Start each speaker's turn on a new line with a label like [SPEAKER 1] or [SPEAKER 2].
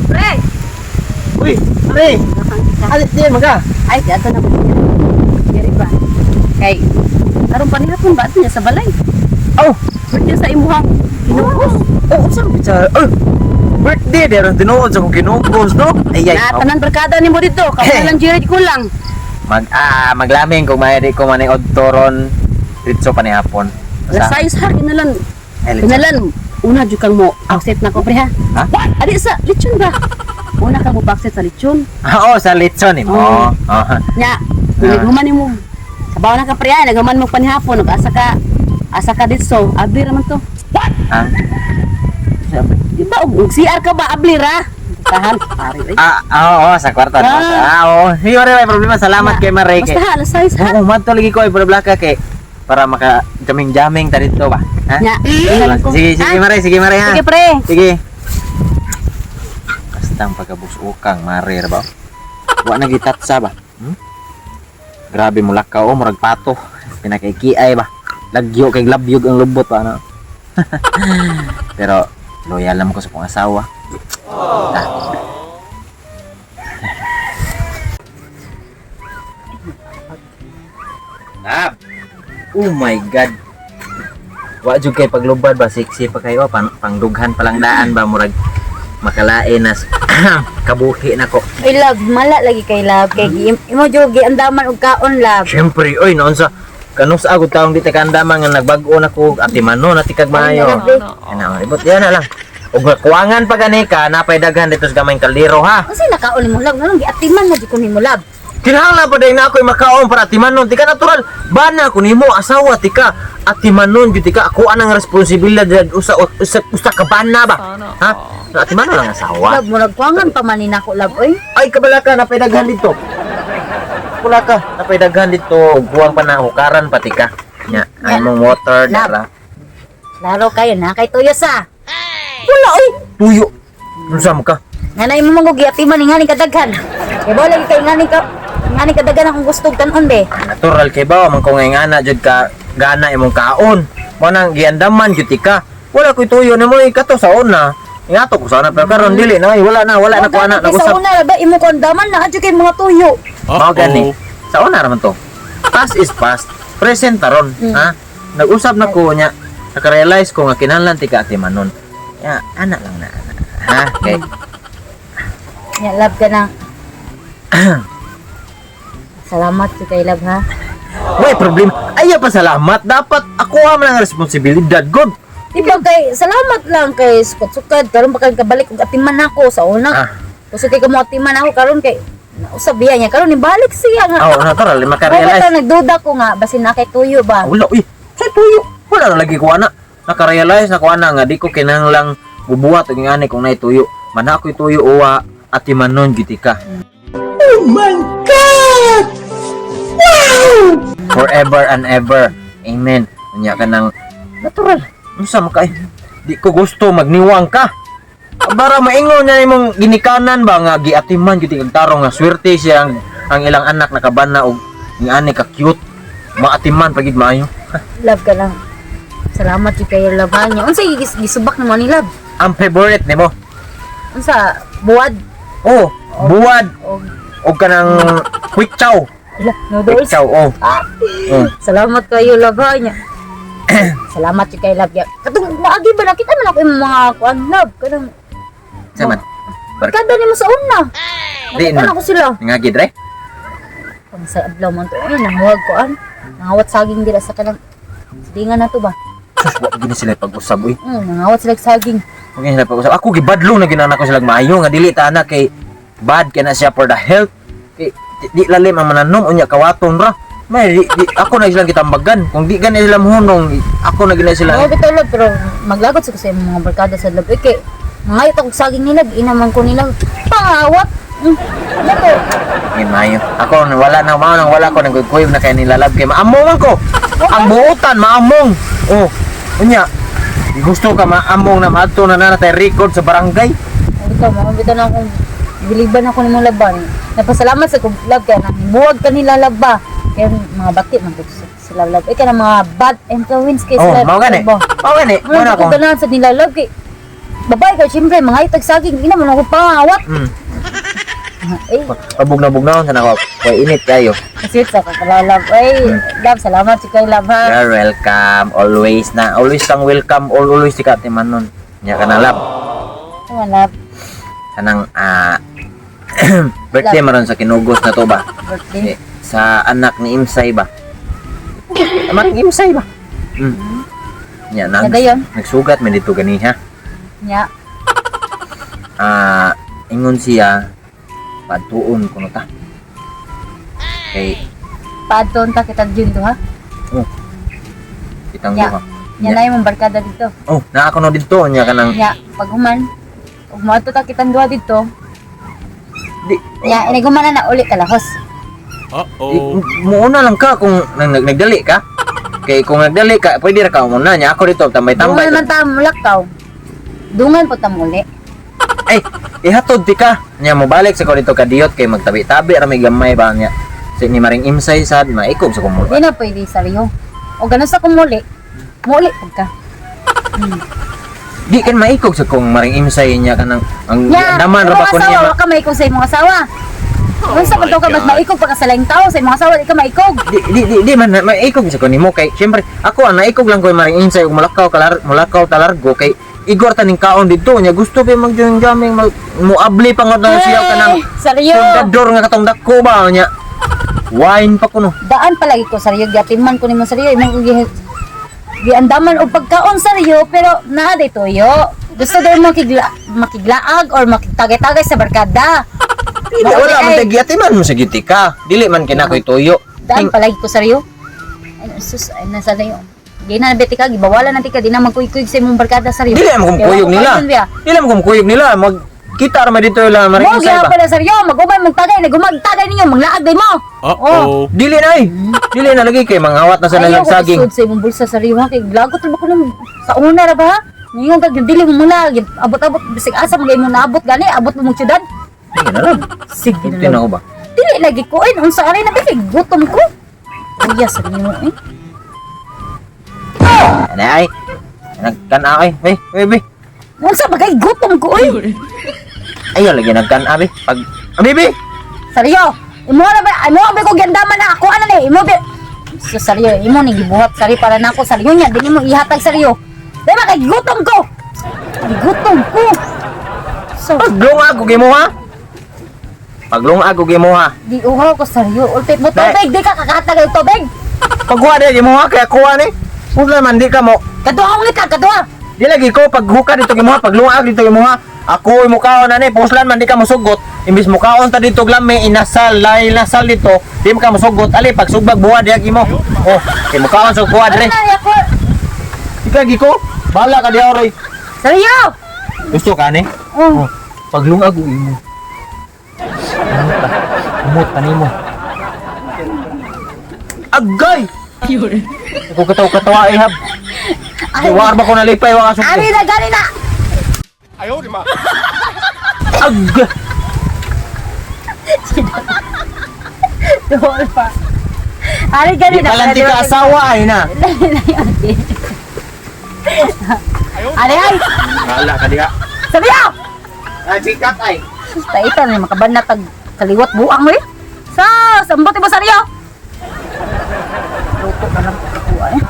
[SPEAKER 1] Pre!
[SPEAKER 2] Uy, pre! Alit din maga.
[SPEAKER 1] Ay, di ato na ko. Diri ba? Kay karon pa nihapon ba ato niya sa balay?
[SPEAKER 2] Oh,
[SPEAKER 1] Birthday sa imuhang kinugos.
[SPEAKER 2] oh, unsa man sa oh, birthday dero tinuod sa kong kinugos, no? Ay ay.
[SPEAKER 1] Na tanan barkada nimo dito, kamo lang Jared kulang.
[SPEAKER 2] Maglaming kung may di ko man odtoron ditso pa ni hapon.
[SPEAKER 1] Alas 6 ha kinalan.
[SPEAKER 2] Ay, lechon.
[SPEAKER 1] Kinalan una jud kang mo upset na ko, pre, ha.
[SPEAKER 2] Ha?
[SPEAKER 1] Adi sa lechon ba? Una ka mo upset sa lechon.
[SPEAKER 2] Ah, oh, sa litson nimo.
[SPEAKER 1] Oo.
[SPEAKER 2] Oh.
[SPEAKER 1] Nya, naghuman nimo. Sabaw na ka, pre, ha, naghuman mo panihapon, ug asa ka ditso, abli ra man to.
[SPEAKER 2] Ah. Sabi.
[SPEAKER 1] Di ba og CR ka ba, abli ra? Tahan, pare. Ay.
[SPEAKER 2] Ah, oo, sa kwarto. No?
[SPEAKER 1] Ah.
[SPEAKER 2] Ah, oo. Hindi wala may problema. Salamat kay Mare.
[SPEAKER 1] Basta ha, alas 6 ha.
[SPEAKER 2] Oo, madto lagi ko ay blaka kay para maka jaming-jaming ta dito ba. Ha?
[SPEAKER 1] Nya, ingat ko.
[SPEAKER 2] Sige, sige
[SPEAKER 1] Ha?
[SPEAKER 2] Mare, sige Mare ha.
[SPEAKER 1] Sige, pre.
[SPEAKER 2] Sige. Basta ang pagkabusukang Mare ra ba. Wa na gitatsa ba. Grabe mo lakaw oh, murag pato. Pinakaikiay ba. Lagyo kay labyog ang lubot ba ano. Pero loyal naman ko sa kong asawa. Ah. Ah. Oh my God. Wa jud kay paglubad ba, sexy pa kayo, pangdughan pa lang daan ba, murag makalain na kabuhi na ko.
[SPEAKER 3] Oy love, mala lagi kay love kay imo jud giandaman og kaon, love.
[SPEAKER 2] Siyempre, oy, noon sa kanus ako taong di takandama nga nagbag-o na ko ati mano na tikag maayo.
[SPEAKER 3] Ay,
[SPEAKER 2] Ano, ibot yan na lang. Ug kuwangan pa gani ka, napay daghan dito sa gamayng kaldero ha.
[SPEAKER 3] Unsa nakaon nimo, love? Nganong giatiman na jud ko nimo, love?
[SPEAKER 2] Kinahanglan pa dahil na ako'y makaon para atimanon. Tika natural, bana ko nimo asawa tika atimanon jud tika ako anang responsibilidad usa usa, usa ka bana ba? Ha? Atimanon lang asawa.
[SPEAKER 3] Love, murag kuwangan pa man ni nako, love, oy.
[SPEAKER 2] Ay, kabala ka, napay daghan dito. Wala ka, napay daghan dito. Buwang pa na, hukaran pati ka. Nya, ay mong water,
[SPEAKER 3] Love.
[SPEAKER 2] dara.
[SPEAKER 3] Laro kayo na kay tuyo sa.
[SPEAKER 2] Wala, ay! Tuyo! Unsa mo ka?
[SPEAKER 3] Nga na imo man og giatiman ni ngani kadaghan. Kay ba lagi kay ngani kadaghan akong gusto og tan-on be.
[SPEAKER 2] Natural kay ba, man ko ngay ngana, jud ka, gana imong kaon. Mo nang giandaman, jud ka. Wala ko'y tuyo nimo, eh, kato sa una. Ingato ko sa una, pero karon dili na, ay, wala na ko ana,
[SPEAKER 3] Kay sa
[SPEAKER 2] nag-usap.
[SPEAKER 3] una ba imo ko andaman na adyo kay mga tuyo.
[SPEAKER 2] Mao gani. Sa una raman to. Past is past. Present taron, ha? Nag-usap na ko niya. Naka-realize ko nga kinahanglan ti ka ati manon. Ya, ana lang na. Ana. Ha? Kay
[SPEAKER 3] Nya love ka na. Salamat jud kay love ha.
[SPEAKER 2] Way problema. Ayaw pa salamat. Dapat ako man ang responsibilidad. Good.
[SPEAKER 3] Di ba kay salamat lang kay sukad-sukad karon pa kay kabalik og atiman nako sa una.
[SPEAKER 2] Ah.
[SPEAKER 3] Kusog kay kamo atiman ako karon kay nausab biya niya karon nibalik siya nga.
[SPEAKER 2] Oh, natural
[SPEAKER 3] Mao ba
[SPEAKER 2] maka-realize.
[SPEAKER 3] ta nagduda ko nga basin na kay tuyo ba.
[SPEAKER 2] Ah, wala uy. Sa tuyo. Wala na lagi ko ana. Naka-realize na ko ana nga di ko kinahanglang bubuhat og ngani kung naay tuyo. Mana ako'y tuyo uwa ati manon gid ka. Oh my God! Wow! Forever and ever. Amen. Unya ka nang natural. Unsa man kay? Di ko gusto magniwang ka. Bara maingon niya imong ginikanan ba nga giatiman gyud kag tarong nga swerte siya ang ilang anak nakabana og ngani ka cute. Maatiman pagid maayo.
[SPEAKER 3] Love ka lang. Salamat jud kayo love ha niya. Unsa gisubak nimo ni love?
[SPEAKER 2] Ang favorite nimo.
[SPEAKER 3] Unsa buwad
[SPEAKER 2] Oh, buwad
[SPEAKER 3] og
[SPEAKER 2] og kanang quick chow.
[SPEAKER 3] ila
[SPEAKER 2] Quick
[SPEAKER 3] noodles.
[SPEAKER 2] chow, oh.
[SPEAKER 3] Ah,
[SPEAKER 2] Oh.
[SPEAKER 3] salamat kayo love ha niya. Salamat jud kay love ya. Katong maagi ba nakita man ako imong mga kuan love kanang
[SPEAKER 2] Saman.
[SPEAKER 3] kada nimo sa una.
[SPEAKER 2] Di
[SPEAKER 3] Nakita
[SPEAKER 2] na.
[SPEAKER 3] na ko sila.
[SPEAKER 2] Nga gid re.
[SPEAKER 3] Pang sa adlaw man to ay nanguwag ko an. Nangawat saging dira sa kanang silingan na to ba.
[SPEAKER 2] Sus, wa gid sila pag-usab uy.
[SPEAKER 3] Nangawat sila og saging.
[SPEAKER 2] Wa gid sila pag-usab. Ako gibadlong na ginana ko sila maayo nga dili ta ana kay bad kay na siya for the health. Kay di lalim ang mananom unya kawaton ra. May di, ako na silang gitambagan. Kung di gani sila mohunong, ako na gina sila.
[SPEAKER 3] Oo, bitaw love, pero maglagot sa ko sa imong mga barkada sa love. Eh, kay mangayot akong saging nila, inaman ko nila pangawat. Ano to?
[SPEAKER 2] Ay, maayo. Ako wala na mao nang wala ko nagkuyog na kay nilalab kay maamong man ko. Ang buutan maamong. Oh, unya. Gusto ka maamong na maadto na na tay record sa barangay.
[SPEAKER 3] Bitaw, mga bitaw na akong biliban ako ni mga laban. Napasalamat sa kong love kaya nang buwag ka nila love ba. Kaya mga bati man gud sila love. Eh, kaya mga bad influence kay
[SPEAKER 2] Oh,
[SPEAKER 3] sila.
[SPEAKER 2] mao gani.
[SPEAKER 3] Ba.
[SPEAKER 2] Mao gani. Mao
[SPEAKER 3] Ano
[SPEAKER 2] na
[SPEAKER 3] ko
[SPEAKER 2] ko.
[SPEAKER 3] ganahan sa nila love kay Babae ka siyempre mga itag saging ina man ako pangawat. Eh,
[SPEAKER 2] Pabugnaw-bugnaw sa nako. Kay init kayo.
[SPEAKER 3] sweet sa kakalab. Ay, love, salamat si kay love ha.
[SPEAKER 2] You're welcome. Always na. Always kang welcome. Always si Kate Manon. Nya ka na, love.
[SPEAKER 3] Tama, love.
[SPEAKER 2] Kanang birthday maron sa kinugos na to ba?
[SPEAKER 3] Birthday.
[SPEAKER 2] Eh, sa anak ni Imsay ba? Anak ni Imsay ba? Nya nag
[SPEAKER 3] Nagayon.
[SPEAKER 2] nagsugat man dito ganiha.
[SPEAKER 3] Nya.
[SPEAKER 2] Ingon siya patuon kuno ta. Kay
[SPEAKER 3] Paadton ta kita dyan do ha.
[SPEAKER 2] kitang
[SPEAKER 3] Nya.
[SPEAKER 2] duha.
[SPEAKER 3] Nya na yung barkada dito.
[SPEAKER 2] Oh, naa ko no didto nya kanang
[SPEAKER 3] Nya, pag human, ug moadto ta kitang duha dito.
[SPEAKER 2] di
[SPEAKER 3] Nya, iniguman na na uli kalahos.
[SPEAKER 2] Di, muuna lang ka kung nagdali ka. Kay kung nagdali ka, pwede ra ka muna niya. Ako dito tambay-tambay.
[SPEAKER 3] Dungan man ta mulakaw. Dungan po ta muli.
[SPEAKER 2] Ay, ihatod ti ka. Nya mobalik sa ko dito kadiyot kay magtabi-tabi ra may gamay ba niya. Si ni Maring Imsay sad maikob sa kumul.
[SPEAKER 3] Di na pwede sariyo. O ganun sa kumuli, muli pag ka.
[SPEAKER 2] Di kan maikog sa kung Maring Imsay niya kanang ang
[SPEAKER 3] Nya,
[SPEAKER 2] naman ra ba ko
[SPEAKER 3] imong
[SPEAKER 2] niya.
[SPEAKER 3] asawa, wa ka maikog sa imong asawa. Unsa man daw ka mas maikog pa ka sa laing tao, sa imong asawa di ka maikog.
[SPEAKER 2] Di di di, di man maikog sa ko nimo kay syempre ako ang naikog lang ko Maring Imsay ug mulakaw kalar mulakaw talargo kay igor taning kaon didto niya gusto pa mag jamming mag muabli pa nga na siya kanang
[SPEAKER 3] Sariyo.
[SPEAKER 2] sundador nga katong dako ba niya. Wine pa kuno.
[SPEAKER 3] Daan palagi ko sariyo, giatiman ko nimo sariyo, imong giandaman og pagkaon sariyo, pero naa day tuyo. Gusto daw makiglaag or makigtagay-tagay sa barkada.
[SPEAKER 2] Dili, wala man tagyatiman mo sa giti ka. Dili man kinakoy tuyo.
[SPEAKER 3] Daan palagi ko sariyo. Ay, sus, ay, nasa na yun. Di na beti ka, gibawalan na ti ka, di na magkuykuy sa imong barkada sariyo.
[SPEAKER 2] Dili man kung kuyog nila. Dili man kung kuyog nila. Mag kita ra man dito ila
[SPEAKER 3] Mo
[SPEAKER 2] maring usay ba.
[SPEAKER 3] gyapon na sariyo, mag-ubay magtagay, nagumagtagay ninyo, maglaag day mo.
[SPEAKER 4] Uh-oh.
[SPEAKER 2] Dili na ay. Dili na lagi kay mangawat na sa
[SPEAKER 3] Ayaw
[SPEAKER 2] nalang
[SPEAKER 3] ko
[SPEAKER 2] saging.
[SPEAKER 3] isud sa imong bulsa sariyo ha, kay lagot ra ba ko nung sa una ra ba ha? Ngayon ka dili mo muna, abot-abot bisag asa mga imong naabot gani, abot mo mong syudad.
[SPEAKER 2] Sige na lang.
[SPEAKER 3] Sige
[SPEAKER 2] Hindi
[SPEAKER 3] na
[SPEAKER 2] na
[SPEAKER 3] lang.
[SPEAKER 2] ko ba?
[SPEAKER 3] Dili lagi ko ay unsa aray na ba kay gutom ko. Uya sa nimo eh.
[SPEAKER 2] Ano ay? Nagkan ay. Hey, baby.
[SPEAKER 3] Unsa ba kay gutom ko oy?
[SPEAKER 2] Ayaw lagi nagkan abi. Pag ah, baby.
[SPEAKER 3] Sariyo, imo na ba, imo ba ko giandaman na ako ano ni, imo ba So, sariyo, imo ni gibuhat sari para nako sariyo niya, di nimo ihatag sariyo. Di ba kay gutom ko? Gutom ko. So,
[SPEAKER 2] Paglungag og imo ha. Paglungag og imo ha.
[SPEAKER 3] di uhaw ko sariyo. Ulpit mo tubig, di ka kakahatag og tubig.
[SPEAKER 2] Pagkuha di imo ha kay kuha ni. Unsa man di ka mo.
[SPEAKER 3] Kaduha ulit ka, kaduha.
[SPEAKER 2] Di lagi ko paghuka dito imo ha, paglungag dito imo ha. Ako imo kaon ani, puslan man di ka mosugot. Imbis mo kaon ta dito glame inasal, lay nasal dito, di mo ka mosugot. Ali pagsugbag buha diag imo. Oh, kay mo kaon sa kuha dire.
[SPEAKER 3] Ano na ako?
[SPEAKER 2] Di lagi ko. Bala ka diha oray.
[SPEAKER 3] Sariyo.
[SPEAKER 2] Gusto ka ni?
[SPEAKER 3] Oh,
[SPEAKER 2] Paglungag og imo. Umot ta. Umot pa nimo. Agay! Ako kataw-katawa ihab.
[SPEAKER 3] Ay,
[SPEAKER 2] War ba ko nalipay wa ka
[SPEAKER 3] ari na gani na.
[SPEAKER 2] Agay!
[SPEAKER 3] Dool pa. Ari gani
[SPEAKER 2] Di
[SPEAKER 3] na.
[SPEAKER 2] palanti ka asawa ay na.
[SPEAKER 3] Ari ay.
[SPEAKER 2] Wala ka diha.
[SPEAKER 3] Sariyo.
[SPEAKER 2] Ay, sikat ay.
[SPEAKER 3] Taita na makaban na tag kaliwat buang mo eh. Sa, sambot mo sariyo. Luto ka lang kuha eh.